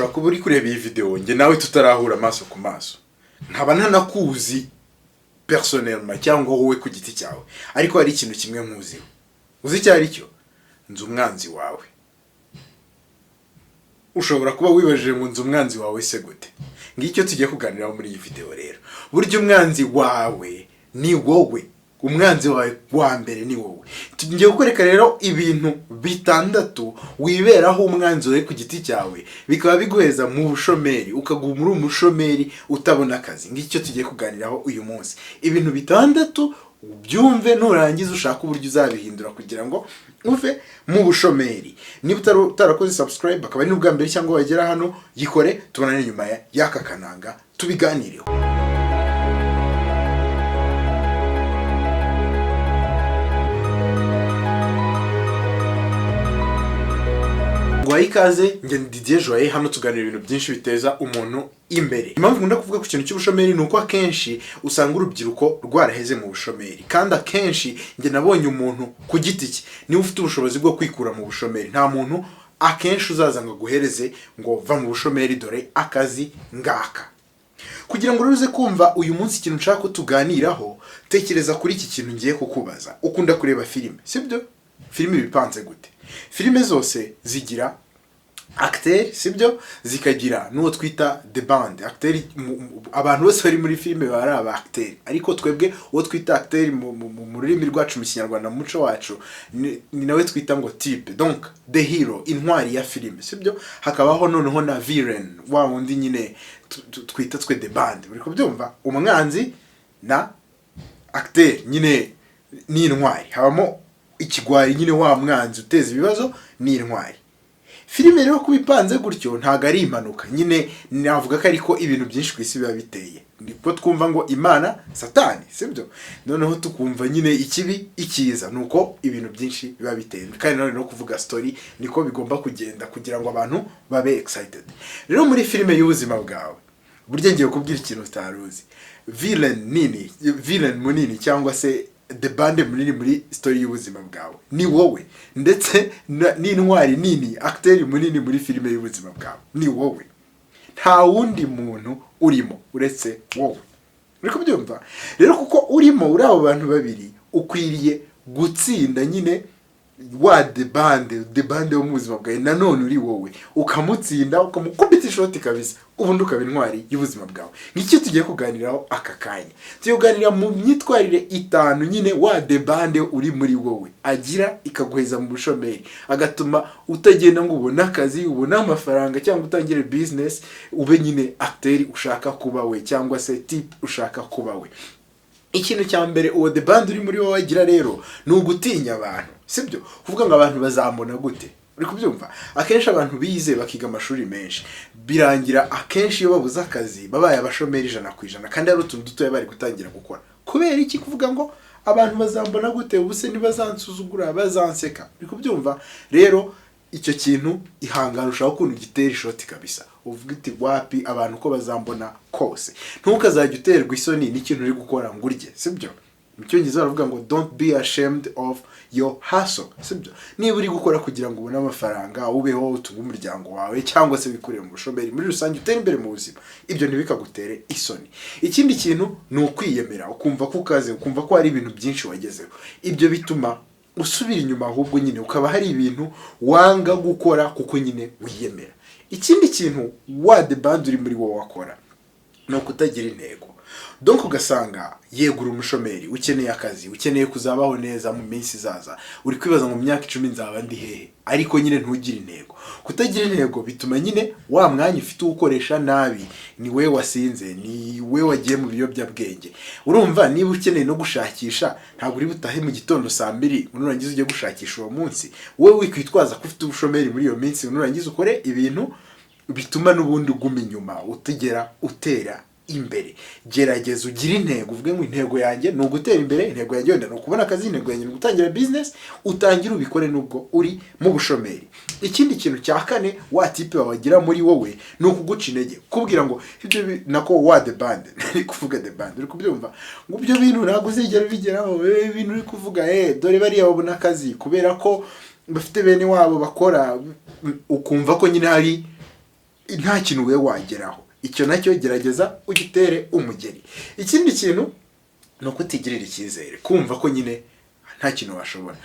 Ushobora kuba uri kureba iyi video njye nawe tutarahura amaso ku maso, nkaba ntanakuzi personnellement cyangwa wowe ku giti cyawe, ariko hari ikintu kimwe nkuziho. Uzi icyo ari cyo? Nzi umwanzi wawe. Ushobora kuba wibajije ngo nzi umwanzi wawe se gute? Ngicyo tugiye kuganiraho muri iyi video rero. Burya umwanzi wawe ni wowe, umwanzi wawe wa mbere ni wowe. Tugiye kukwereka rero ibintu bitandatu wiberaho umwanzi wawe ku giti cyawe, bikaba biguheza mu bushomeri, ukaguma uri umushomeri utabona akazi. Ngicyo tugiye kuganiraho uyu munsi, ibintu bitandatu. Ubyumve, nurangiza ushaka uburyo uzabihindura kugira ngo uve mu bushomeri. Niba utarakoze subscribe, akaba ari n'ubwa mbere cyangwa wagera hano, yikore. Tubonane nyuma y'aka kananga tubiganireho. Nguhaye ikaze, njye ni Didier Joye. Hano tuganira ibintu byinshi biteza umuntu imbere. Impamvu nkunda kuvuga ku kintu cy'ubushomeri ni uko akenshi usanga urubyiruko rwaraheze mu bushomeri, kandi akenshi njye nabonye umuntu ku giti cye niba ufite ubushobozi bwo kwikura mu bushomeri, nta muntu akenshi uzaza ngo aguhereze ngo va mu bushomeri, dore akazi ngaka. Kugira ngo uze kumva uyu munsi ikintu nshaka ko tuganiraho, tekereza kuri iki kintu ngiye kukubaza. Ukunda kureba filime, sibyo? Filime ibipanze gute? Filime zose zigira acteur, sibyo? Zikagira n'uwo twita the band acteur. Abantu bose bari muri filime baba ari aba acteur, ariko twebwe uwo twita acteur mu rurimi rwacu, mu Kinyarwanda, mu muco wacu, ni nawe twita ngo type, donc the hero, intwari ya filime, sibyo? Hakabaho noneho na villain, wa wundi nyine twita twe the band. Uri kubyumva? Umwanzi na acteur nyine ni intwari. Habamo ikigwari nyine, wa mwanzi uteza ibibazo, ni intwari. Filime rero kuba ipanze gutyo ntabwo ari impanuka nyine, navuga ko ariko ibintu byinshi ku isi biba biteye. Niko twumva ngo Imana, Satani, sibyo? Noneho tukumva nyine ikibi, ikiza, nuko ibintu byinshi biba biteye. Kandi nanone no kuvuga story niko bigomba kugenda kugira ngo abantu babe excited. Rero muri filime y'ubuzima bwawe, burya ngiye kubwira ikintu utari uzi: villain nini, villain munini cyangwa se the band munini muri story y'ubuzima bwawe ni wowe, ndetse n'intwari nini, acteur munini muri filime y'ubuzima bwawe ni wowe. Nta wundi muntu urimo uretse wowe. Uri kubyumva rero? Kuko urimo uri abo bantu babiri, ukwiriye gutsinda nyine wa the band wo mu buzima bwawe nanone uri wowe, ukamutsinda, ukamukubita ishoti kabisa, ubundi ukaba intwari y'ubuzima bwawe. Ngicyo tugiye kuganiraho aka kanya. Tugiye kuganira mu myitwarire itanu nyine wa the band uri muri wowe agira, ikaguheza mu bushomeri, agatuma utagenda ngo ubone akazi, ubone amafaranga cyangwa utangire business, ube nyine acteur ushaka kuba we cyangwa se type ushaka kuba we. Ikintu cya mbere uwo the band uri muri wowe agira rero ni ugutinya abantu, sibyo? Kuvuga ngo abantu bazambona gute? Uri kubyumva? Akenshi abantu bize, bakiga amashuri menshi, birangira akenshi iyo babuze akazi babaye abashomeri 100%, kandi hari utuntu dutoya bari gutangira gukora. Kubera iki? Kuvuga ngo abantu bazambona gute? Ubuse ntibazansuzugura, bazanseka? Uri kubyumva? Rero icyo kintu ihangana, ushaka ukuntu gitera ishoti kabisa, uvuga uti wapi, abantu uko bazambona kose. Ntukazajya uterwa isoni n'ikintu uri gukora ngo urye, sibyo? Mu Cyongereza baravuga ngo "Don't be ashamed of your hustle", sibyo? Niba uri gukora kugira ngo ubone amafaranga, ubeho, utunge umuryango wawe cyangwa se wikurire mu bushomeri muri rusange, utere imbere mu buzima, ibyo ntibikagutere isoni. Ikindi kintu ni ukwiyemera, ukumva ko ukaze, ukumva ko hari ibintu byinshi wagezeho. Ibyo bituma usubira inyuma ahubwo nyine, ukaba hari ibintu wanga gukora kuko nyine wiyemera. Ikindi kintu wa the band uri muri wowe wakora ni ukutagira intego. Donc ugasanga yegura umushomeri, ukeneye akazi, ukeneye kuzabaho neza mu minsi izaza, uri kwibaza ngo mu myaka 10 nzaba ndi hehe, ariko nyine ntugire intego. Kutagira intego bituma nyine wa mwanya ufite uwukoresha nabi. Ni we wasinze, ni we wagiye mu biyobyabwenge. Urumva, niba ukeneye no gushakisha, ntabwo uri butahe mu gitondo saa 2 nurangiza ujye gushakisha uwo munsi. Wowe wikwitwaza ko ufite ubushomeri muri iyo minsi, nurangiza ukore ibintu bituma n'ubundi uguma inyuma, utigera utera imbere. Gerageza ugire intego, uvuge ngo intego yanjye ni ugutera imbere, intego yanjye wenda ni ukubona akazi, intego yanjye ni ugutangira business. Utangire ubikore nubwo uri mu bushomeri. Ikindi kintu cya kane wa type wagira muri wowe ni ukuguca intege, kubwira ngo ibyo nako wa the band, uri kuvuga the band, uri kubyumva, ngo ibyo bintu ntabwo uzigera ubigeraho, ibintu uri kuvuga, dore bariya babona akazi kubera ko bafite bene wabo bakora. Ukumva ko nyine hari Nta kintu we wageraho. Icyo nacyo gerageza ugitere umugeri. Ikindi kintu ni ukutigirira icyizere, kumva ko nyine nta kintu washobora.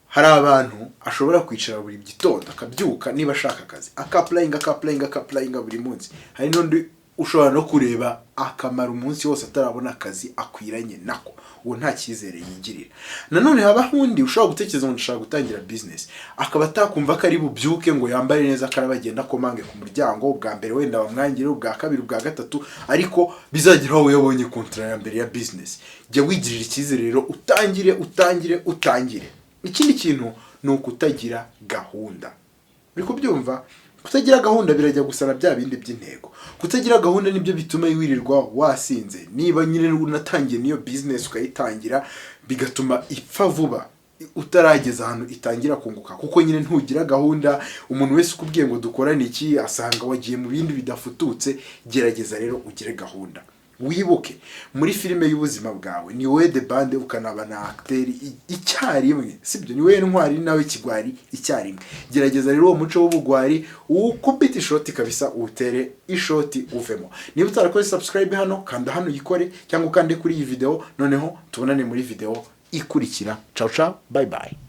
Hari abantu ashobora kwicara buri gitondo akabyuka, niba ashaka akazi, aka-applyinga, aka-applyinga, aka-applyinga buri munsi. Hari n'undi ushobora no kureba akamara umunsi wose atarabona akazi akwiranye nako. Uwo nta cyizere yigirira. Nanone habaho undi ushobora gutekereza ngo ndashaka gutangira business, akaba atakumva ko ari bubyuke ngo yambare neza, akaraba, agenda akomange ku muryango. Ubwa mbere wenda bamwangire, ubwa kabiri, ubwa gatatu, ariko bizagera aho yabonye contrat ya mbere ya business. Jya wigirira icyizere rero, utangire, utangire, utangire. Ikindi kintu ni ukutagira gahunda. Uri kubyumva? Kutagira gahunda birajya gusa na bya bindi by'intego. Kutagira gahunda nibyo bituma wirirwa wasinze. Niba nyine unatangiye n'iyo business, ukayitangira, bigatuma ipfa vuba utarageza ahantu itangira kunguka, kuko nyine ntugira gahunda. Umuntu wese ukubwiye ngo dukorane iki, asanga wagiye mu bindi bidafututse. Gerageza rero ugire gahunda. Wibuke, muri filime y'ubuzima bwawe ni wowe the bande, ukanaba na acteur icyarimwe, sibyo? Ni wowe ntwari nawe kigwari icyarimwe. Gerageza rero uwo muco w'ubugwari uwukubite ishoti kabisa, uwutere ishoti uvemo. Niba utarakoze subscribe hano, kanda hano uyikore, cyangwa ukande kuri iyi video. Noneho tubonane muri video ikurikira. Ciao ciao, bye bye.